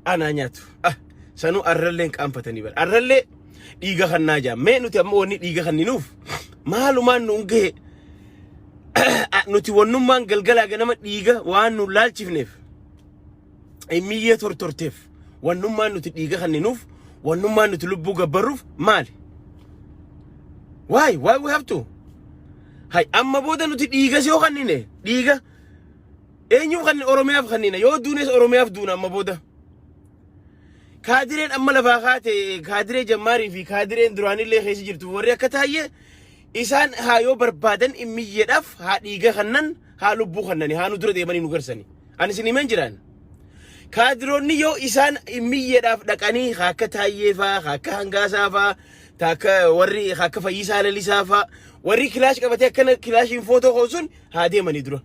Anaa nyaatu. Ah, sanuu arrallee hin qaanfatanii bara. Arrallee dhiiga kannaa jaa. Mee nuti ammoo wanni dhiiga kanninuuf maalumaan nuun gahe nuti wannummaan galgalaa ganama dhiiga waan nu laalchifneef miyyee tortorteef wannummaan nuti dhiiga kanninuuf wannummaan nuti lubbuu gabbarruuf maali? Why? Why we have to? Hay amma booda nuti dhiigas yoo kannine dhiiga Eenyuuf kan Oromiyaaf kannina yoo duunes Oromiyaaf duuna amma booda. Kaadireen amma lafaa kaate kaadiree jammaarii fi kaadireen duraanillee keessa jirtu warri akka taayye isaan haa yoo barbaadan immiyyeedhaaf haa dhiiga kannan haa lubbuu kannani haa nu dura deemanii nu garsani. Ani isin himeen jiraan. Kaadiroonni yoo isaan immiyyeedhaaf dhaqanii haa akka taayyee faa haa akka hangaasaa faa taa akka warri haa akka fayyisaa lalisaa faa warri kilaash qabatee akkana kilaashiin footoo ka'u sun haa deemanii dura.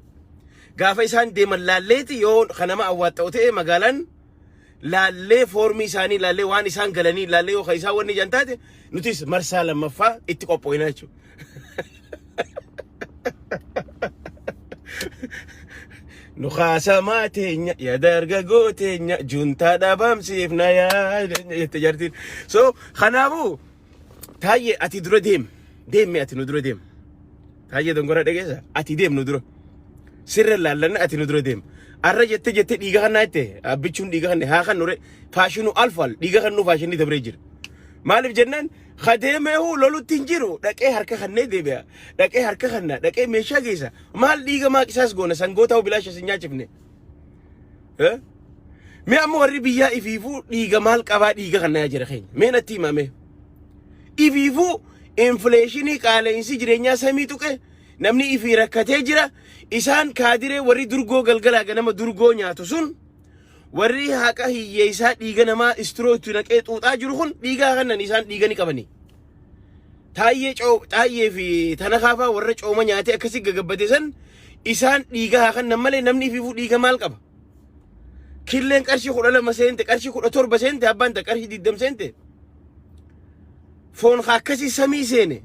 Gaafa isaan deeman laalleeti yoo kan nama awwaaxxa'u ta'e magaalaan laallee foormii isaanii laallee waan isaan galanii laallee yoo kan isaan wanni ijaan taate nutis marsaa lammaffaa itti qophooyna jechuudha. Nu kaasamaa teenya yaa dargaggoo teenya juntaa dhabamsiifna yaa jette jartiin. So kanaafuu taayyee ati dura deem deemmi ati nu dura deem. Taayyee dongora dhageessa ati deem nu dura. Sirra laallanna ati nu dura deem. Arra jette jette dhiiga kannaa jette abbichuun dhiiga kanne haa kan nure faashinuu alfaal dhiiga kannuu faashinni dabree jira. Maaliif jennaan kadeemeehu lolutti hin jiru dhaqee harka kannee deebi'a dhaqee harka kanna dhaqee meeshaa geessa maal dhiiga maaqisaas goona sangoota hoo bilaasha sin nyaachifne. Eh? Mee amma warri biyyaa ifiifuu dhiiga maal qabaa dhiiga kannaa jira keenya mee natti himaa mee. Ifiifuu infleeshinii qaala'insi jireenyaa samii tuqe namni ifii rakkatee jira. Isaan kaadiree warri durgoo galgalaa ganama durgoo nyaatu sun warri haqa hiyyeessaa dhiiga namaa istiroo itti naqee xuuxaa jiru kun dhiigaa kanan isaan dhiiga ni qabani. Taayyee taayyee fi tanakaafaa warra cooma nyaatee akkasii gagabbate san isaan dhiiga haa kannan malee namni ifiifuu dhiiga maal qaba? Killeen qarshii 12 seente, qarshii 17 seente, abbaan ta qarshii 20 seente. Foon ka akkasii samii seene.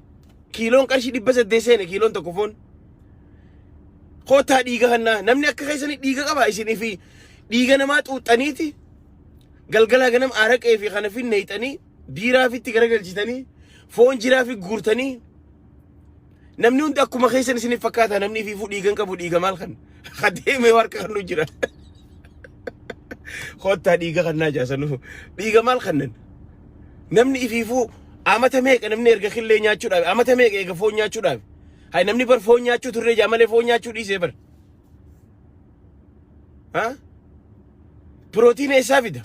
Kiiloon qarshii 800 seene kiiloon tokko foon. Kootaa dhiiga kannaa namni akka keessanii dhiiga qaba isinii fi dhiiga namaa xuuxxaniiti galgalaa ganam araqee fi kana finneeyxanii biiraa fitti garagalchitanii foon jiraa fi guurtanii Namni hundi akkuma keessan isiniif fakkaata namni ifiifuu dhiiga hin qabu dhiiga maal kan ka deemee harka kan nu jira. Kottaa dhiiga kannaa jaasanu dhiiga maal kannan namni ifiifuu amata meeqa namni erga killee nyaachuu dhaabe amata meeqa eega foon nyaachuu dhaabe hay namni bar foon nyaachuu turree jaa malee foon nyaachuu dhiisee bar. Ha? Pirootiina eessaa fida?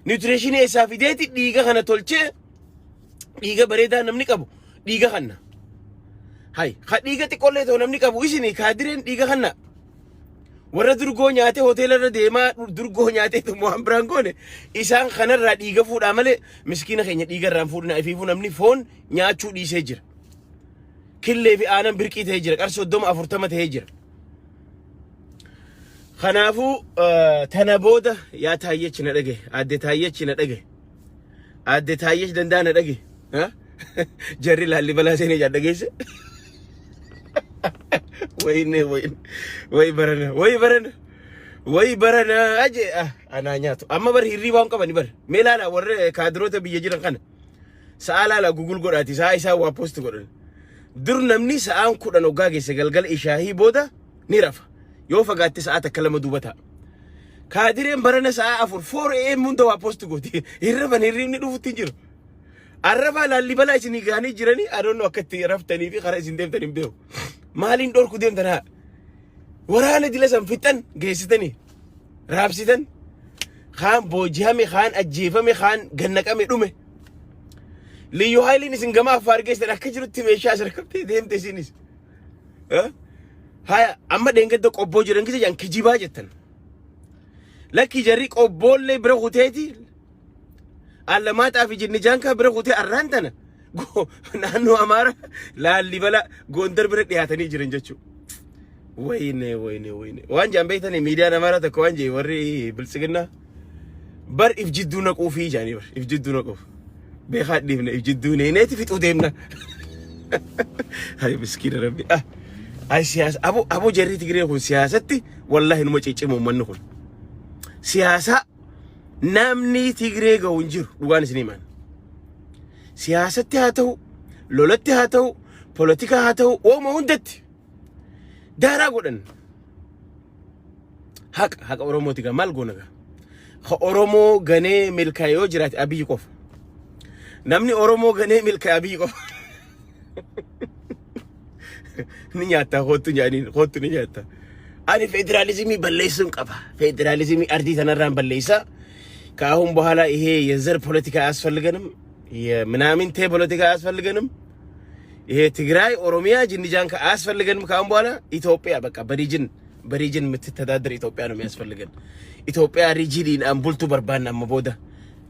Niwutireeshinii eessaa fideeti dhiiga kana tolchee dhiiga bareedaa namni qabu dhiiga kanna. Hay, ka dhiiga xiqqoollee ta'u namni qabu isini kaadireen dhiiga kanna. Warra durgoo nyaatee hoteela irra deemaa durgoo nyaatee tummoo waan biraan goone isaan kanarraa dhiiga fuudhaa malee miskiina keenya dhiiga irraan fuudhina ifiifuu namni foon nyaachuu dhiisee jira. Killee fi aanan birqii ta'ee jira qarshii 30 40 ta'ee jira. Kanaafuu tana booda yaa taayyechi na dhagaye aadde taayyechi na dhagaye. Aadde Taayyesh danda'a na dhage. Jarri Laallibalaa seenee jaa dhageesse. Wayne wayne way barana way barana way barana aje anaa nyaatu. Amma bar hirriibaa hin qabani bar. Mee laala warra kaadiroota biyya jiran kana. Sa'aa laala gugul godhaati sa'aa isaa waa post godhan. Dur namni sa'aan 10 hoggaa geesse galgala ishaahii booda ni rafa. Yoo fagaatte sa'aa takka lama duuba ta'a. Kaadireen barana sa'a 4 4 am hunda waa post gooti. Hin rafan hirriibni dhufutti hin jiru. Arrafaa Laallibalaa isinii gahanii jiranii adoonno akka itti raftanii fi karaa isin deemtan hin beeku. Maaliin dhorku deemtan haa? Waraana dila san fixan geessitanii raabsitan kaan boojihame kaan ajjeefame kaan gannaqame dhume. Liyyuu haayiliin isin gama Affaar geessitan akka jirutti meeshaa as rakkabtee deemte isinis. Haya amma dheengadda qobboo jedhan kisa jedhan kijibaa jettan. Lakki jarri qobboollee bira kuteeti allamaaxaa fi jinnijaankaa bira kutee arraan tana naannoo Amaara Laallibala Gondar bira dhiyaatanii jiran jechuudha. Wayne wayne wayne waan jaan beektanii miidiyaan Amaaraa tokko waan jee warri biltsiginnaa bar if jidduu naquufii jaanii bar if jidduu naquuf beekaa dhiifne if jidduu neeneeti fixuu deemna. Hay miskiina rabbi ah ay siyaasa abo abo jarri Tigree kun siyaasatti wallahi numa ciccimu uummanni kun siyaasaa Namni Tigree gahu hin jiru dhugaan isin himan. Siyaasatti haa ta'u, lolatti haa ta'u, polotika haa ta'u, waanuma hundatti daaraa godhan. Haqa haqa Oromooti gaa maal goona gaa? Ka Oromoo ganee milkaa'e yoo jiraate Abiyyi qofa. Namni Oromoo ganee milkaa'e Abiyyi qofa. Ni nyaata kootu nyaaniin kootu ni nyaata. Ani federaalizimii balleessuun qaba. Federaalizimii ardii tanarraan balleessa. ከአሁን በኋላ ይሄ የዘር ፖለቲካ አያስፈልገንም፣ የምናምንቴ ፖለቲካ አያስፈልገንም። ይሄ ትግራይ፣ ኦሮሚያ፣ ጅንጃን አያስፈልገንም። ከአሁን በኋላ ኢትዮጵያ በቃ በ region በ region የምትተዳደር ኢትዮጵያ ነው የሚያስፈልገን። ኢትዮጵያ region bultu barbaanna amma booda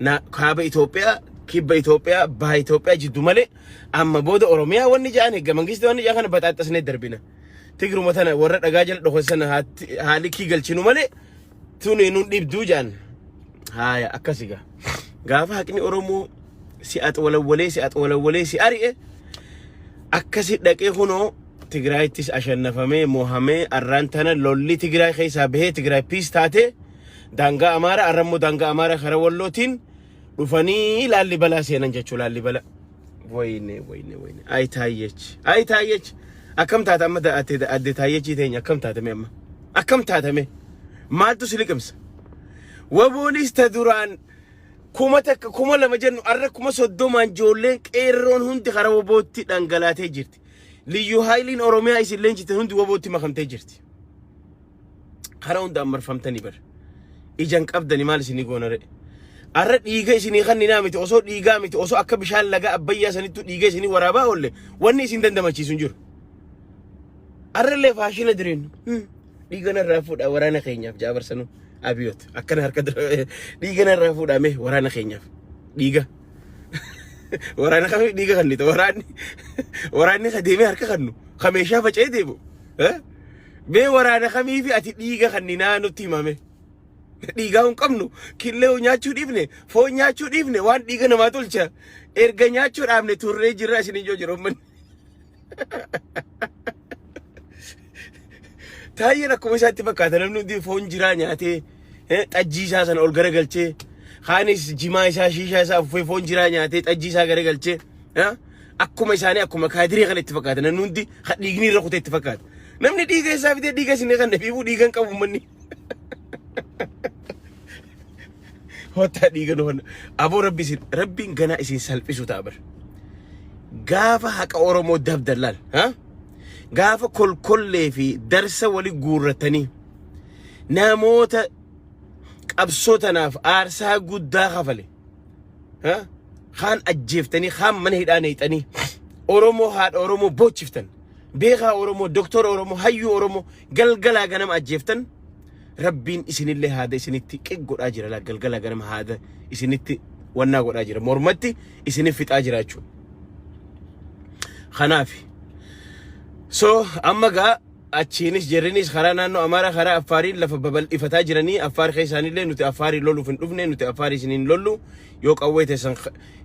na kaaba Itoophiyaa kibba Itoophiyaa baha Itoophiyaa jiddu malee amma booda Oromiyaa wanni ja'an ህገ መንግስት wanni ja'an kana baxaaxasnee darbina. Tigruma tana warra dhagaa jala dhokosan haalikii galchinu malee tuni nun dhibduu ja'an. Haaya akkasi gaa. Gaafa haqni Oromoo si axwalawwalee si axwalawwalee si ari'e akkasi dhaqee kunoo Tigraayittis ashannafamee moohamee arraan tana lolli Tigraay keessaa bahee Tigraay peace taatee daangaa Amaaraa arrammoo daangaa Amaaraa karaa Wallootiin dhufanii Laallibalaa seenan jechuu Laallibala. ወይኔ ወይኔ ወይኔ ay Taayyech ay Taayyech akkam taate amma adde Taayyechii teenya akkam taatame amma akkam taatame maaltu si liqimsa waboonis ta duraan 1000 2000 jennu arra 30,000 ijoolleen qeerroon hundi karaa wabootti dhangalaatee jirti. Liyyuu haayiliin Oromiyaa isin leenjite hundi wabootti makamtee jirti. Karaa hundaan marfamtanii bar. Ijan qabdani maal isinii goona re. Arra dhiiga isinii kanninaa miti osoo dhiigaa miti osoo akka bishaan laga abbayyaa sanittuu dhiiga isinii waraabaa oolle wanni isin dandamachiisu hin jiru. Arrallee faashina direen dhiiga narraa fuudhaa waraana keenyaaf jaabarsanuu abiyoot akkana harka dura dhiiga narraa fuudhaa mee waraana keenyaaf dhiiga. Waraana kamiif dhiiga kannita waraanni waraanni ka deemee harka kannu ka meeshaa faca'ee deemu. Mee waraana kamiifi ati dhiiga kanninaa nutti himame. Dhiigaa hin qabnu killee nyaachuu dhiifne foon nyaachuu dhiifne waan dhiiga namaa tolcha erga nyaachuu dhaabne turree jirra isin ijoo jiru ummanni. Taayyeen akkuma isaatti fakkaata namni hundi foon jiraa nyaatee xajjii isaa sana ol garagalchee kaanis jimaa isaa shiishaa isaa afuufee foon jiraa nyaatee xajjii isaa garagalchee akkuma isaanii akkuma kaadiree kana itti fakkaata namni hundi kan dhiigni irra kutee itti fakkaata. Namni dhiiga isaa fidee dhiiga isin kan fiifuu dhiiga hin qabu ummanni. Hottaa dhiiga nu hanna. Aboo rabbi isin rabbiin ganaa isin salphisu ta'a bar. Gaafa haqa Oromoo dabdan laal. Ha? Gaafa kolkollee fi darsa wali guurratanii namoota qabsoo tanaaf aarsaa guddaa kafale. Ha? Kaan ajjeeftanii kaan mana hidhaa neeyxanii Oromoo haadha Oromoo boochiftan. Beekaa Oromoo, doktora Oromoo, hayyuu Oromoo galgalaa ganama ajjeeftan Rabbiin isinillee haada isinitti qiq godhaa jira laa galgalaa ganama haada isinitti wannaa godhaa jira mormatti isinif fixaa jira jechuudha. Kanaaf so amma gaa achiinis jarrinis karaa naannoo Amaaraa karaa Affaariin lafa babal'ifataa jiranii Affaar keessaanillee nuti Affaarii loluuf hin dhufne nuti Affaarii isiniin lollu yoo qawwee teessan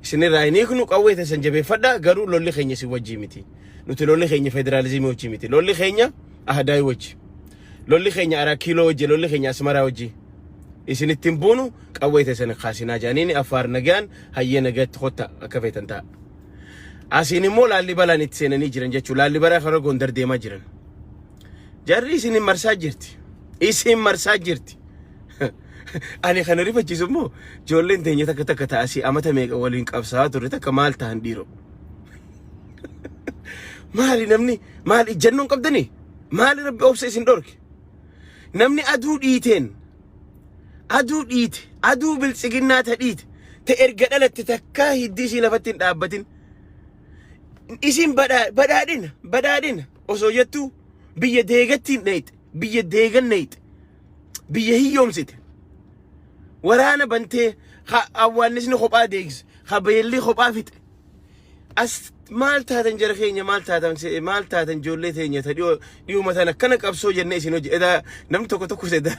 isinirraa hin hiiknu qawwee teessan jabeeffadha garuu lolli keenya isin wajjii miti. Nuti lolli keenya federaalizimii wajjii miti lolli keenya ahdaayii wajji. Lolli keenya Araa Kiiloo wajji, lolli keenya Asmaraa wajji. Isin ittiin buunu qawwee teessan hin kaasinaa jedhaniini Affaar nagaan hayyee nagatti kotta akka feetan ta'a. Asiin immoo Laallibalaan itti seenanii jiran jechuudha. Laallibalaa karaa Gondar deemaa jiran. Jarri isin marsaa jirti. Isin marsaa jirti. Ani kana rifachiisu immoo ijoolleen teenya takka takka ta'asii amata meeqa waliin qabsaa'aa turre takka maal ta'an dhiiroo. Maali namni maal ijjannoon qabdanii? Maali rabbi obsa isin dhorke? Namni aduu dhiiteen aduu dhiite aduu biltsiginnaa ta dhiite ta erga dhalatte takkaa hiddi isii lafatti hin dhaabbatin. Isin badhaadhina badhaadhina osoo jettuu biyya deegatti hin dheeyxe biyya deegan neeyxe biyya hiyyoomsite. Waraana bantee ha awwaannisni kophaa deegse ha beelli kophaa fixe. As maal taatan jara keenya maal taatan maal taatan ijoollee teenya ta dhiyoo dhiyuma tan akkana qabsoo jennee isin hojii edaa namni tokko tokko sedaa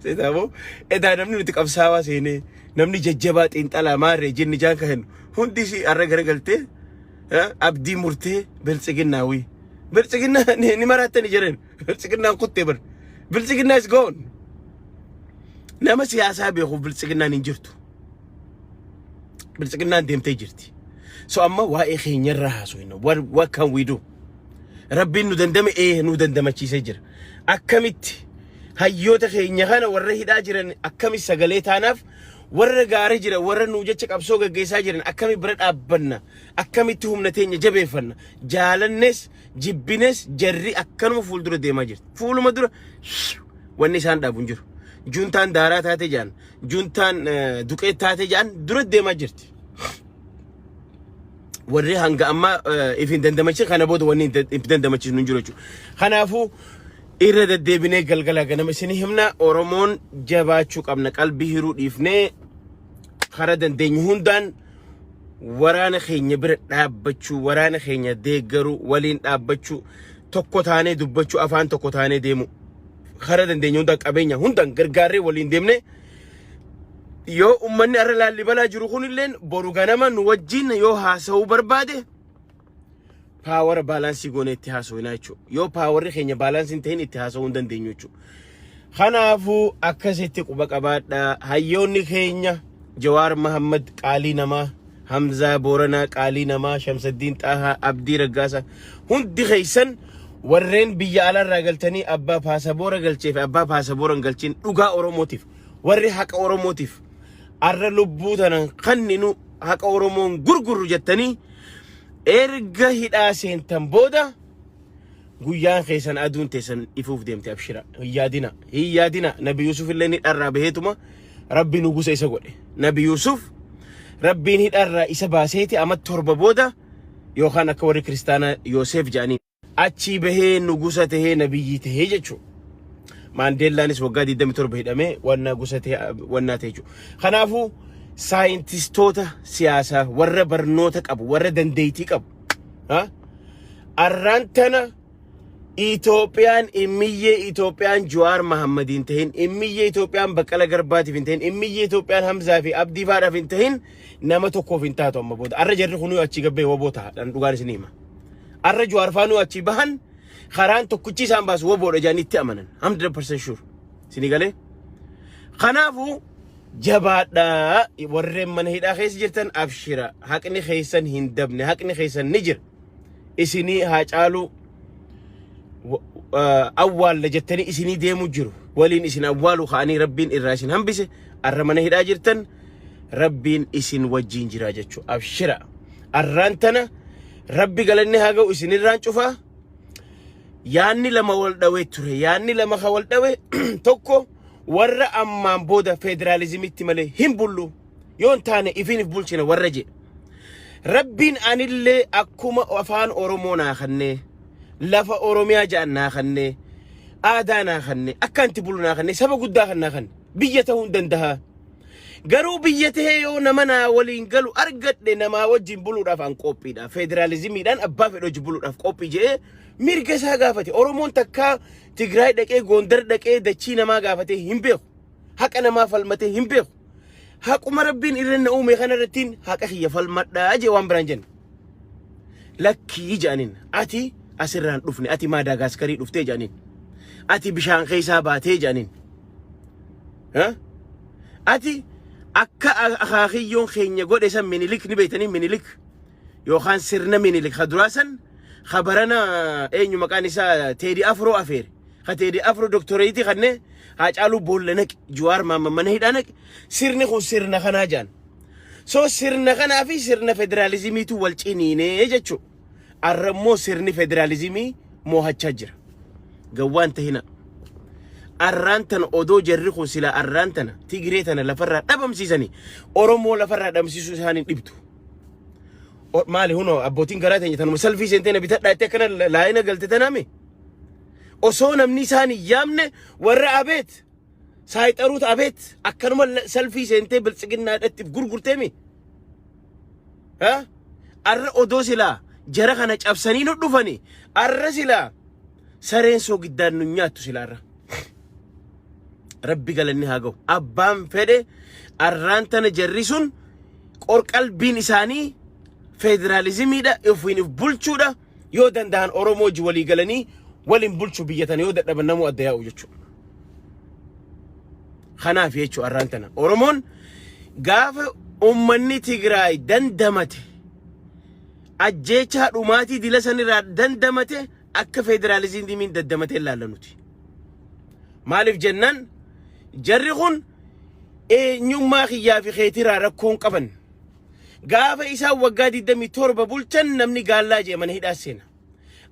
sedaa moo edaa namni nuti qabsaawaa seenee namni jajjabaa xiinxalaa maarree jinni jaan ka hennu hundi isii arra garagaltee abdii murtee biltsiginnaa wii biltsiginnaa ni maraattani jedhan biltsiginnaan kuttee bar biltsiginnaa is gone. Nama siyaasaa beekuuf biltsiginnaan hin jirtu. Biltsiginnaan deemtee jirti. So amma waa'ee keenyarraa haasofna. What can we do? Rabbiin nu dandame ee nu dandamachiisee jira. Akkamitti hayyoota keenya kana warra hidhaa jiran akkamitti sagalee taanaaf, warra gaarii jiran, warra nuu jecha qabsoo gaggeessaa jiran akkami bira dhaabbanna, akkamitti humna teenya jabeeffanna? Jaalannes jibbines jarri akkanuma fuuldura deemaa jirti. Fuuluma dura wanni isaan dhaabu hin jiru. Juntaan daaraa taate jaan, juntaan duqeet taate jaan, dura deemaa jirti. Warri hanga ammaa if hin dandamachiin kana booda wanni hin dandamachiisnu hin jiru jechuudha. Kanaafuu irra deddeebinee galgala ganama isin himna, Oromoon jabaachuu qabna, qalbii hiruu dhiifnee karaa dandeenyu hundaan waraana keenya bira dhaabbachuu, waraana keenya deeggaruu, waliin dhaabbachuu, tokko taanee dubbachuu, afaan tokko taanee deemu, karaa dandeenyu hundaan qabeenya hundaan gargaarree waliin deemnee, yoo ummanni har'a Laallibalaa jiru kunilleen boru ganama nu wajjin yoo haasa'uu barbaade, power balance goonee itti haasa'inaa jechuudha. Yoo powerri keenya balance hin ta'in, itti haasa'uu hin dandeenyu jechuudha. Kanaafuu akkasitti quba qabaadhaa. Hayyoonni keenya, Jawaar Mahammad qaalii namaa, Hamzaa Booranaa qaalii namaa, Shamsaddiin Xaahaa, Abdii Raggaasaa, hundi keessan warreen biyya alaarraa galtanii, abbaa paasaboora galchee fi abbaa paasaboora hin galchiin, dhugaa Oromootiif, warri haqa Oromootiif arra lubbuu tanan kanninu, haqa Oromoon gurgurru jettanii erga hidhaa seentan booda, guyyaan keessan aduun teessan ifuuf deemte. Abshira, hin yaadina, hin yaadina. Nabi Yusuf illee ni dharraa baheetuma Rabbi nugusa isa godhe. Nabi Yusuf Rabbiin hidharraa isa baaseeti ama 7 booda, yookaan akka warri kiristaanaa Yoosef jedhanii, achii bahee nugusa tahee nabiyyii tahee jechuudha. Maandeellaanis waggaa 27 hidhamee wannaa gosa ta'e wannaa ta'e jechuudha. Kanaafuu saayintistoota siyaasaa, warra barnoota qabu, warra dandeettii qabu, arraan tana Itoophiyaan immiyyee Itoophiyaan Jawaar Mahammad hin tahin, immiyyee Itoophiyaan Baqqala Garbaatiif hin tahin, immiyyee Itoophiyaan Hamzaa fi Abdii faadhaaf hin tahin, nama tokkoof hin taatu amma booda. Arra jarri kunuu achii gabbee woboo ta'a, dhan dhugaan isin hima. Arra Jawaar faanuu achii bahan, karaan tokkichi isaan baasu woboodha jedhanii itti amanan. 100% sure. Isinii galee? Kanaafuu jabaadhaa, warreen mana hidhaa keessa jirtan abshira, haqni keessan hin dabne, haqni keessan ni jira. Isinii haa caaluu awwaalla jettanii isinii deemuu jiru. Waliin isin awwaalu ka'anii Rabbiin irraa isin hambise, arra mana hidhaa jirtan, Rabbiin isin wajjiin jira jechuudha. Abshira. Arraan tana Rabbi galanni haa ga'u, isinirraan cufaa. Yaanni lama wal dhawee ture. Yaanni lama ka wal dhawe tokko, warra ammaan booda federaalizimitti malee hin bullu, yoo hin taane ifiin if bulchina warra jedhe. Rabbiin anillee akkuma afaan Oromoo naa kennee, lafa Oromiyaa jedhan naa kennee, aadaa naa kennee, akka itti bulu naa kennee, saba guddaa kan naa kenne, biyya ta'uu hin danda'a. Garuu biyya tahee yoo nama naa waliin galu argadhe, namaa wajjin buluudhaaf an qophiidha. Federaalizimiidhaan abbaa fedhe wajjin buluudhaaf qophii jedhee mirga isaa gaafate. Oromoon takkaa Tigraay dhaqee, Gondar dhaqee dachii namaa gaafatee hin beeku. Haqa namaa falmatee hin beeku. Haquma Rabbiin irra na uume kana irrattiin haqa kiyya falmadhaa jee, waan biraan jenne. Lakkii jedhaniin, ati asirraan dhufne, ati Maadaagaaskarii dhuftee jedhaniin. Ati bishaan keessaa baatee jedhaniin. Ati akka akaakiyyoon keenya godhe san, Minilik ni beektanii, Minilik yookaan sirna Minilik ka duraa san, ka barana eenyu maqaan isaa Teedii Afroo afeere. Ka Teedii Afroo doktoreetii kannee Haacaaluu boolla naqe, Jawaar Maamma mana hidhaa naqe, sirni kun sirna kanaa jedhan. So sirna kanaa fi sirna federaalizimiitu wal ciniinee jechuudha. Arra immoo sirni federaalizimii moohachaa jira. Gawwaan tahina. Arraan tana odoo jarri kun silaa arraan tana Tigree tana lafarraa dhabamsiisanii, Oromoo lafarraa dhabamsiisuu isaanii dhibdu. Maali, hunoo abbootiin garaa teenya tanuma salfii seentee na bitadhaa jettee akkana laayina galte tanaame. Osoo namni isaan hin yaamne, warra abeet saayixaruuta abeet akkanuma salfii seentee biltsiginnaadhaatti gurgurteemi. Ha? Arra odoo silaa jara kana cabsanii nu dhufani, arra silaa sareen sogiddaan nu nyaattu silaa arra. Rabbi galanni haa ga'u. Abbaan fedhe arraan tana jarri sun qorqalbiin isaanii federaalizimiidha, ofiin of bulchuudha. Yoo danda'an Oromoo wajji walii galanii waliin bulchuu biyya tana, yoo dadhaban namuu adda yaa'u jechuudha. Kanaaf jechuu arraan tana. Oromoon gaafa ummanni Tigraay dandamate, ajjeechaa dhumaatii dila sanirraa dandamate, akka federaalizimiin daddamatee ilaalla nuti. Maaliif jennaan, jarri kun eenyummaa kiyyaa fi keetiraa rakkoon qaban. Gaafa isaan waggaa 27 bulchan namni gaallaa jee mana hidhaa seena.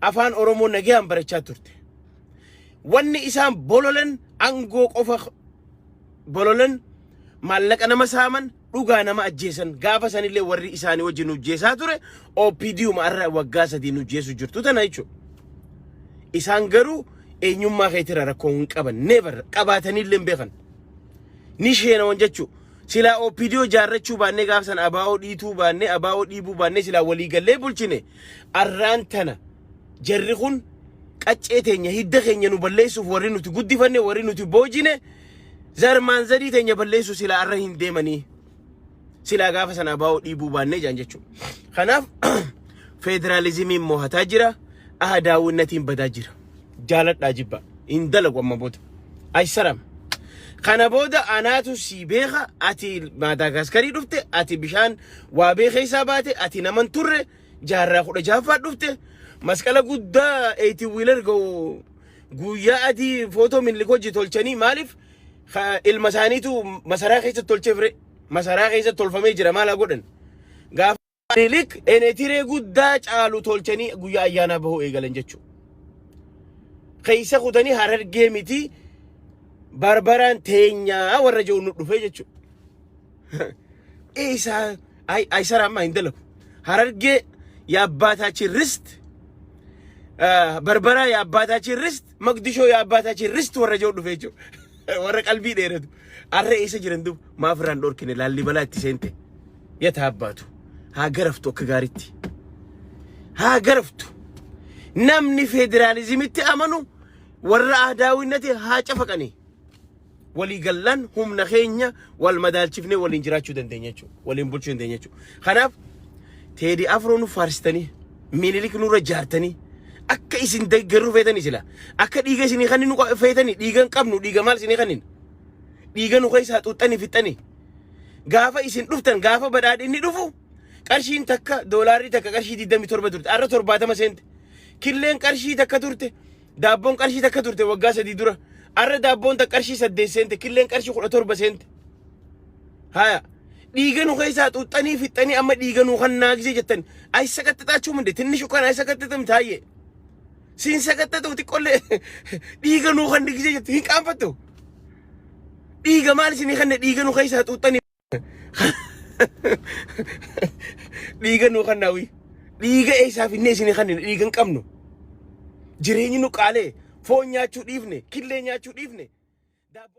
Afaan Oromoo nagayaan barachaa turte. Wanni isaan bololan aangoo qofa bololan, maallaqa nama saaman, dhugaa nama ajjeesan. Gaafa sanillee warri isaanii wajjin hojjeessaa ture OPDuma arra waggaa 3 hojjeessu jirtu tana jechuudha. Isaan garuu eenyummaa keetira rakkoo hin qaban, never qabaatanillee hin beekan. Ni sheenawan jechuudha. Silaa OPDO jaarrachuu baannee, gaafa san ABO dhiituu baannee, ABO dhiibuu baannee, silaa waliigallee bulchine, arraan tana jarri kun qaccee teenya, hidda keenya nu balleessuuf, warri nuti guddifanne, warri nuti boojine, zarmaan zadii teenya balleessu silaa arra hin deemanii. Silaa gaafa sana ABO dhiibuu baannee jaan jechuudha. Kanaaf federaalizimiin mo'ataa jira. Ahadaawwinnatiin badaa jira. Jaaladhaa jibba. Hin dalagu amma booda. Aysaram. Kana booda anaatu si beeka. Ati Maadaagaskarii dhufte, ati bishaan waabee keessaa baate, ati naman turre, jaarraa 16ffaa dhufte, masqala guddaa 18 wheeler ga'u guyyaa adii footoo Minilik hojii tolchanii. Maaliif ilma isaaniitu masaraa keessatti tolchee fire, masaraa keessatti tolfamee jira, maal haa godhan? Gaafa Minilik enetiree guddaa caalu tolchanii guyyaa ayyaanaa bahuu eegalan jechuudha. Keessa kutanii Harargee miti Barbaraan teenyaa warra jiru nu dhufee jechuudha. Isaa ayisara amma hin dalagu. Harargee የአባታችን ርስት፣ በርበራ የአባታችን ርስት፣ መቅዲሾ የአባታችን ርስት warra jiru dhufe jechuudha. Warra qalbii dheeratu. Arra eessa jiran duub? Maaf irraan dhorkine? Laallibalaa itti seente. Yata abbaatu. Haa garaftu, akka gaariitti. Haa garaftu. Namni federaalizimitti amanu warra ahdaawwinnati haa cafaqanii. Walii gallaan humna keenya wal madaalchifnee waliin jiraachuu dandeenya jechuudha. Waliin bulchuu dandeenya jechuudha. Kanaaf Teedii Afroo nu faarsitanii, Minilik nurra jaartanii, akka isin deeggaruu feetanii, sila akka dhiiga isinii kan nu feetanii, dhiiga hin qabnu. Dhiiga maal isinii kanin? Dhiiga nu keessaa xuuxxanii fixxanii. Gaafa isin dhuftan, gaafa badhaadhinni dhufu, qarshiin takka, doolaarri takka qarshii 27 turte, arra 70 seente. Killeen qarshii takka turte, daabboon qarshii takka turte waggaa 3 dura, arra daabboon takka qarshii 8 seente, killeen qarshii 17 seente. Haya, dhiiga nu keessaa xuuxxanii fixxanii, amma dhiiga nu kan naagisee jettan ay saqaxxaxaachuu minde tinnishu kan ay saqaxxaxam taayye siin saqaxxaxu xiqqollee dhiiga nu kan dhigisee jettu hin qaanfattu. Dhiiga maal isinii kanne? Dhiiga nu keessaa xuuxxanii dhiiga nu kan naawwi, dhiiga eessaaf inni isinii kanne? Dhiiga hin qabnu. Jireenyi nu qaalee, foon nyaachuu dhiifne, killee nyaachuu dhiifne, daabboo.